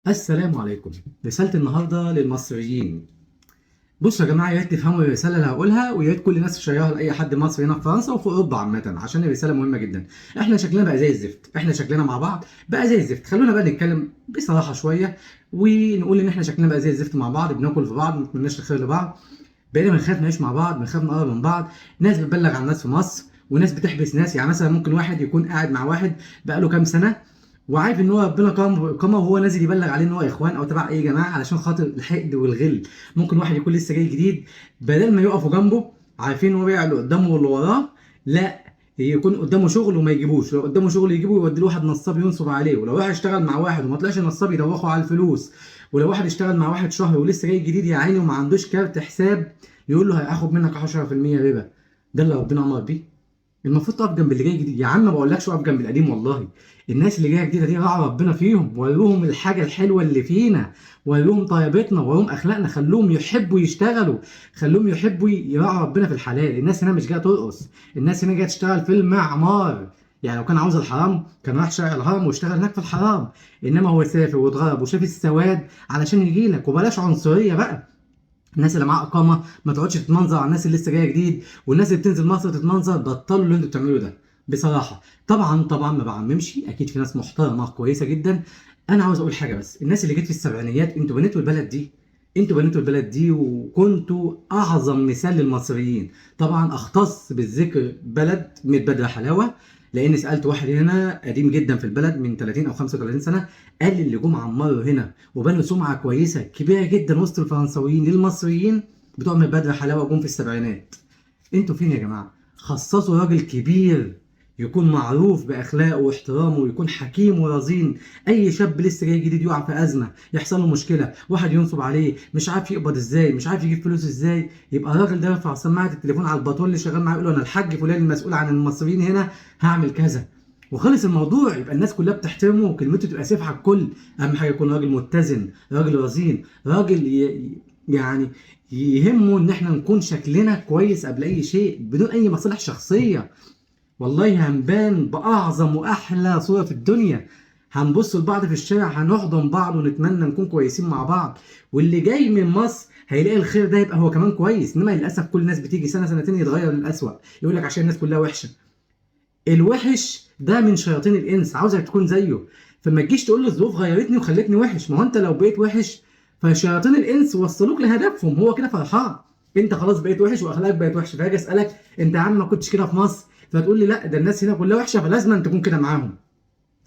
السلام عليكم. رسالة النهاردة للمصريين. بصوا يا جماعة، يا ريت تفهموا الرسالة اللي هقولها، ويا ريت كل الناس تشيرها لأي حد مصري هنا في فرنسا وفي أوروبا عامة، عشان الرسالة مهمة جدا. احنا شكلنا بقى زي الزفت، احنا شكلنا مع بعض بقى زي الزفت. خلونا بقى نتكلم بصراحة شوية ونقول إن احنا شكلنا بقى زي الزفت مع بعض، بناكل في بعض، ما بنتمناش الخير لبعض، بقينا بنخاف نعيش مع بعض، بنخاف نقرب من بعض. ناس بتبلغ عن ناس في مصر، وناس بتحبس ناس. يعني مثلا ممكن واحد يكون قاعد مع واحد بقاله كام سنة وعارف ان هو ربنا كرمه وهو نازل يبلغ عليه ان هو اخوان او تبع اي جماعة علشان خاطر الحقد والغل. ممكن واحد يكون لسه جاي جديد، بدل ما يقفوا جنبه عارفين ان هو بيع اللي قدامه واللي وراه، لا يكون قدامه شغل وما يجيبوش، لو قدامه شغل يجيبه ويودي له واحد نصاب ينصب عليه، ولو راح اشتغل مع واحد وما طلعش نصاب يدوخه على الفلوس، ولو واحد اشتغل مع واحد شهر ولسه جاي جديد يا عيني وما عندوش كارت حساب يقول له هاخد منك 10% ربا. ده اللي ربنا امر بيه. المفروض تقف جنب اللي جاي جديد يا عم، ما بقولكش اقف جنب القديم، والله الناس اللي جاية جديدة دي راعوا ربنا فيهم، وروهم الحاجة الحلوة اللي فينا، وروهم طيبتنا، وروهم اخلاقنا، خلوهم يحبوا يشتغلوا، خلوهم يحبوا يراعوا ربنا في الحلال. الناس هنا مش جاية ترقص، الناس هنا جاية تشتغل في المعمار. يعني لو كان عاوز الحرام كان راح شارع الهرم واشتغل هناك في الحرام، انما هو سافر واتغرب وشاف السواد علشان يجي لك. وبلاش عنصرية بقى، الناس اللي معاها اقامه ما تقعدش تتمنظر على الناس اللي لسه جاية جديد، والناس اللي بتنزل مصر تتمنظر. بطلوا اللي انتوا بتعملوه ده بصراحة. طبعا طبعا ما بعممش، اكيد في ناس محترمه كويسة جدا. انا عاوز اقول حاجة بس، الناس اللي جت في السبعينيات انتوا بنيتوا البلد دي، انتوا بنيتوا البلد دي وكنتوا اعظم مثال للمصريين. طبعا اختص بالذكر بلد ميت بدر حلاوة، لان سالت واحد هنا قديم جدا في البلد من 30 او 35 سنة، قال لي اللي جم عمروا هنا وبنوا سمعه كويسة كبيرة جدا وسط الفرنساويين للمصريين بتوع ميت بدر حلاوة جم في السبعينات. انتوا فين يا جماعة؟ خصصوا راجل كبير يكون معروف باخلاقه واحترامه ويكون حكيم ورزين. اي شاب لسه جاي جديد يقع في ازمة، يحصل له مشكلة، واحد ينصب عليه، مش عارف يقبض ازاي، مش عارف يجيب فلوس ازاي، يبقى الراجل ده يرفع سماعه التليفون على الباطون اللي شغال معاه يقول له انا الحاج فلان المسؤول عن المصريين هنا هعمل كذا، وخلص الموضوع. يبقى الناس كلها بتحترمه وكلمته تبقى سيف على الكل. اهم حاجة يكون راجل متزن، راجل رزين، راجل يعني يهمه ان احنا نكون شكلنا كويس قبل اي شيء، بدون اي مصالح شخصية. والله هنبان باعظم واحلى صوره في الدنيا، هنبص لبعض في الشارع، هنحضن بعض ونتمنى نكون كويسين مع بعض. واللي جاي من مصر هيلاقي الخير ده يبقى هو كمان كويس. انما للاسف كل الناس بتيجي سنة سنتين يتغير للاسوأ، يقول لك عشان الناس كلها وحشة. الوحش ده من شياطين الانس، عاوزك تكون زيه. فما تجيش تقول لي الظروف غيرتني وخلتني وحش، ما هو انت لو بقيت وحش فشياطين الانس وصلوك لهدفهم، هو كده فرحان، انت خلاص بقيت وحش واخلاقك بقت وحشة. فاجي اسالك انت يا عم ما كنتش كده في مصر، فتقول لي لا ده الناس هنا كلها وحشة فلازم أن تكون كده معاهم.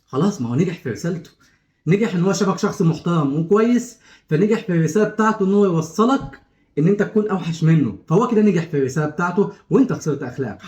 خلاص، ما هو نجح في رسالته، نجح ان هو شافك شخص محترم وكويس، فنجح في الرسالة بتاعته ان هو يوصلك ان انت تكون اوحش منه، فهو كده نجح في الرسالة بتاعته وانت خسرت اخلاقك.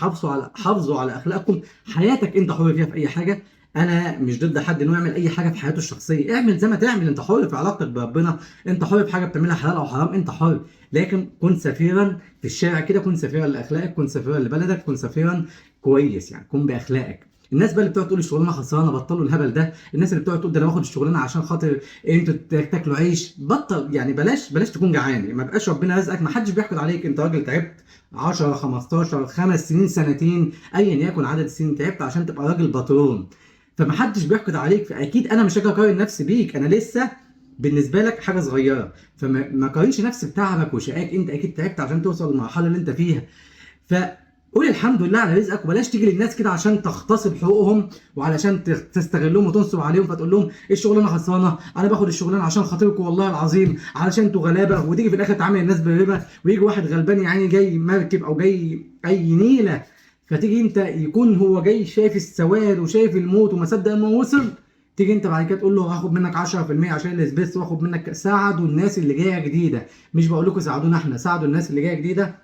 حافظوا على اخلاقكم، حياتك انت حر فيها في اي حاجة. انا مش ضد حد انه يعمل اي حاجة في حياته الشخصية، اعمل زي ما تعمل، انت حر في علاقتك بربنا، انت حر في حاجة بتعملها حلال او حرام، انت حر، لكن كن سفيرا في الشارع كده، كن سفيرا لاخلاقك، كن سفيرا لبلدك، كن سفيرا كويس، يعني كن باخلاقك. الناس بقى اللي بتقعد تقول الشغلانة خسرانة، بطلوا الهبل ده. الناس اللي بتقعد تقول ده انا باخد الشغلانة عشان خاطر انتوا تاكلوا عيش، بطل يعني، بلاش تكون جعان، ما بقاش ربنا رزقك، ما حدش بيحقد عليك، انت راجل تعبت 10 15 5 سنين سنتين ايا يكن عدد السنين، تعبت عشان تبقى راجل باترون، فما حدش بيحقد عليك. فاكيد انا مش هاجي اقارن نفسي بيك، انا لسه بالنسبة لك حاجة صغيرة، فما ما قارنش نفسي بتعبك وشقاك، انت اكيد تعبت عشان توصل للمرحلة اللي انت فيها. فقول الحمد لله على رزقك، وبلاش تيجي للناس كده عشان تغتصب حقوقهم وعلشان تستغلهم وتنصب عليهم، فتقول لهم ايه الشغلانة خسرانة، انا باخد الشغلانة عشان خاطركم والله العظيم، علشان انتوا غلابة، وتيجي في الاخر تعامل الناس بالربا، ويجي واحد غلبان يعني جاي مركب او جاي اي نيله، فتيجي انت يكون هو جاي شايف السواد وشايف الموت وما صدق انه وصل، تيجي انت بعد كده تقول له هاخد منك 10% عشان الاسبيس واخد منك. ساعدوا الناس اللي جاية جديدة، مش بقول لكم ساعدونا احنا، ساعدوا الناس اللي جاية جديدة،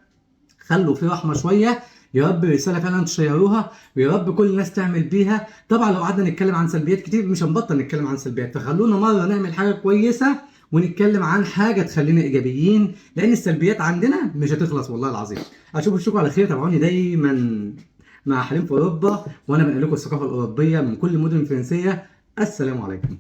خلوا في رحمه شوية. يا رب رسالة فعلا تشيروها، ويا رب كل الناس تعمل بيها. طبعا لو قعدنا نتكلم عن سلبيات كتير مش هنبطل نتكلم عن سلبيات، فخلونا مرة نعمل حاجة كويسة ونتكلم عن حاجة تخلينا ايجابيين، لان السلبيات عندنا مش هتخلص والله العظيم. اشوفكم على خير، تابعوني دايما مع حليم في اوروبا، وانا بنقل لكم الثقافة الاوروبية من كل المدن الفرنسية. السلام عليكم.